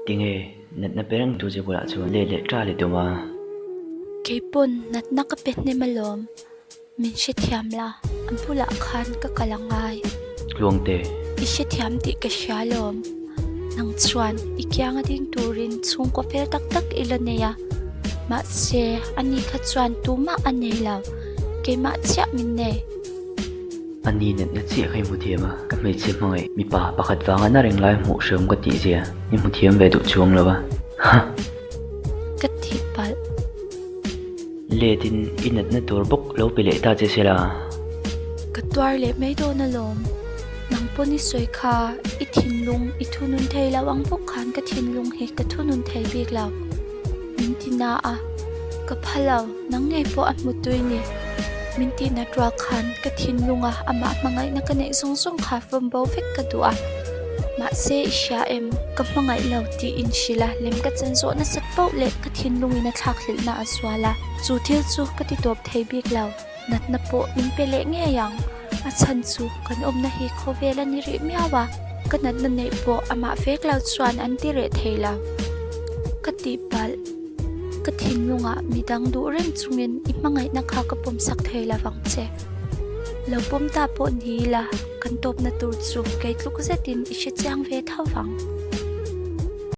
Tinge natna pe reng tu che bulah chuan let leh ṭa leh tum a. Keipawn natna ka pe hnem alawm. Min hrethiam la, a bulah khan ka kal a ngai. Tluangte. I hrethiam tih ka hria alawm. Nang chuan i kianga ding turin chhungkaw fel tak tak i la nei a. Mahse, ani kha chuan tumah a nei lo. Keimah chiah min nei. A ni natna chiah kha i hmu thiam a, ka hmeichhe hmangaih mipa pakhat vanga na reng lai hmuh hreawm ka tih zia i hmu thiam ve duh chuang lo a. Hah! Ka ti palh. Let in i natna tur bawk lo pe leh ta che se la. Ka tuar leh mai dawn alawm. Nang pawn i sawi kha i thinlung i thunun thei lo ang bawk khan ka thinlung hi ka thunun thei bik lo. Min ti na a, ka pha lo, nang ngei pawh a hmu tui ni. Min ti nat rual khan ka thinlunga amah hmangaihna ka neih zawng zawng kha vawm bo vek ka duh a. Mahse i hria em, ka hmangaih lo tih inhrilh a, lem ka chan zawh nasat poh leh ka thinlungin a thlak hlelhna a zual a. Chu thil chu ka ti tawp thei bik lo, natna pawh min pe leh ngei ang. A chhan chu kan awmna hi khawvel a ni rih miau a, ka natna neih pawh amah vek lo chuan an ti reh thei lo. Ka tihpalh, ka thinlungah midang duh reng chungin i hmangaihna kha ka pawmsak thei lo vang che. Lo pawm ta pawh ni ila, kan tawpna tur chu kei tluk zetin i hre chiang ve tho vang.